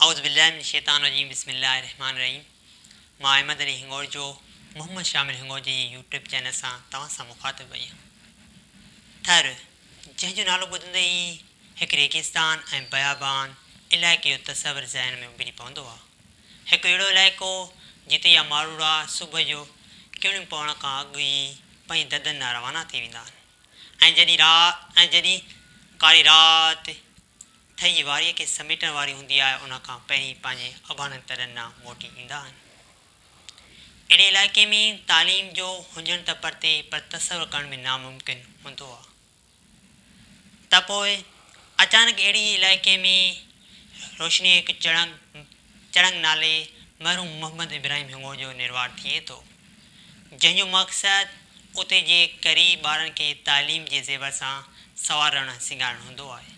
اعوذ بالله من الشيطان الرجيم بسم الله الرحمٰن الرحيم مان احمد علي هڱورجو محمد شامل هڱورجي جي يوٽيوب چينل سان توهان سان مخاطب آهيان. ٿر جنهن جو نالو ٻڌندي ئي هڪ ريگستان ۽ بيابان علائقي جو تصور ذهن ۾ اڀري پوندو آهي. هڪ اهڙو علائقو جتي جا ماروئڙا صبح جو ڪڻيون پوڻ کان اڳ ئي پنهنجي ددن ڏانهن روانا ٿي ويندا آهن ۽ جڏهن رات ۽ جڏهن ڪاري رات ٿئي واريء کي سميٽڻ واري هوندي آهي، ان کان پهرين پنهنجي اباڻن تڏن ڏانهن موٽي ايندا آهن. اهڙي علائقي ۾ تعليم جو هجڻ ته پرتي پر تصور ڪرڻ به ناممڪن هوندو آهي ته پوء اچانڪ اهڙي ئي علائقي ۾ روشنيء جو هڪ چڻنگ چڻنگ نالي مرحوم محمد ابراهيم هڱورجو جو نروار ٿئي ٿو، جنهن جو مقصد اتي جي غريب ٻارن کي تعليم جي زيور سان سنوارڻ ۽ سينگارڻ هوندو آهي.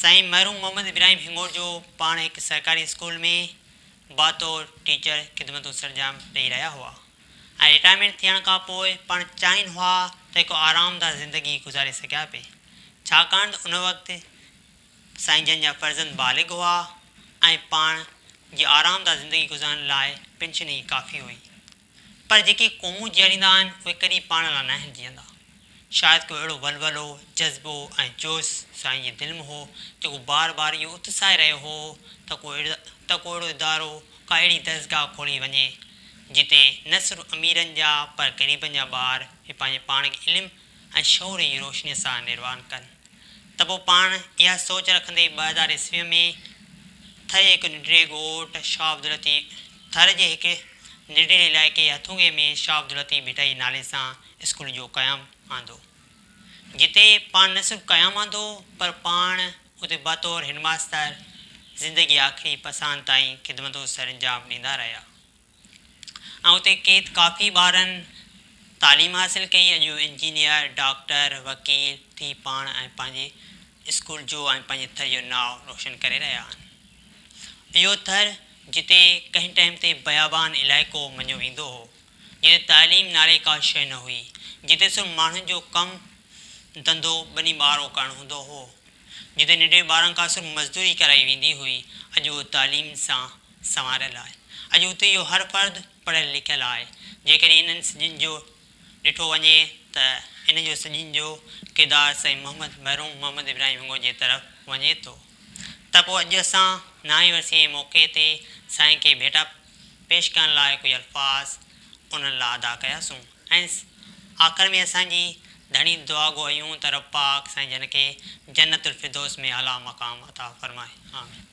سائين مرحوم محمد ابراهيم هڱورجو پاڻ هڪ سرڪاري اسڪول ۾ بطور ٽيچر خدمتون سرانجام ڏئي رهيا هئا ۽ رٽائرمينٽ ٿيڻ کان پوء پاڻ چاهين هئا ته هڪ آرامده زندگي گذاري سگهيا پئي ڇاڪاڻ ته ان وقت سائين جن جا فرزند بالغ هئا ۽ پاڻ جي آرامده زندگي گذارڻ لاء پينشن ئي ڪافي هئي. پر جيڪي قومون جيئاريندا آهن، اهي ڪڏهن پاڻ لاء ناهن جيئندا. شايد ڪو اهڙو ولولو، جذبو ۽ جوش سائين جي دل ۾ هو، جيڪو بار بار اهو اتساهي رهيو هو ته ڪو ته ڪو اهڙو ادارو، ڪا اهڙي درسگاهه کولي وڃي، جتي نه صرف اميرن جا پر غريبن جا ٻار به پنهنجي پاڻ کي علم ۽ شعور جي روشنيء سان نروان ڪن. ته پوء پاڻ اها سوچ رکندي 2000 عيسويء ۾ ٿر جي هڪ ننڍڙي ڳوٺ شاهه عبداللطيف ٿر جي هڪ ننڍڙي علائقي هٿونگي ۾ شاهه عبداللطيف ڀٽائي نالي سان اسڪول جو قيام آندو. جتي پاڻ نه صرف قيام آندو پر پاڻ اتي بطور هيڊماستر زندگي آخري پساهن تائين خدمتون سرانجام ڏيندا رهيا. ۽ اتي ڪيت ڪافي ٻارن تعليم حاصل ڪئي اڄ اهي انجنيئر، ڊاڪٽر، وڪيل ٿي پاڻ ۽ پنهنجي اسڪول جو ۽ پنهنجي ٿر جو نانء روشن ڪري رهيا آهن. اهو ٿر جتي ڪنهن ٽائيم تي بيابان علائقو مڃيو ويندو هو، جتي تعليم نالي ڪا شيء نه هئي، جتي صرف ماڻهن جو ڪم ڌنڌو ٻني ٻارو ڪرڻ هوندو هو، جتي ننڍڙي ٻارن کان صرف مزدوري ڪرائي ويندي هئي، اڄ اهو تعليم سان سنواريل آهي. اڄ اتي جو هر فرد پڙهيل لکيل آهي. جيڪڏهن انهن سڄن جو ڏٺو وڃي ته انهن جو سڄن جو ڪردار سائين محمد مرحوم محمد ابراهيم هنگو جي طرف وڃي ٿو ته پوء اڄ اسان نائين ورسيء جي موقعي تي سائين کي ڀيٽا پيش ڪرڻ لاء ڪجهه الفاظ انهن لاء ادا ڪياسون ۽ آخر ۾ اسان جي ڌڻي دعا گو آهيون ته رب پاڪ سائين جن کي جنت الفردوس ۾ اعليٰ مقام عطا فرمائي. آمين.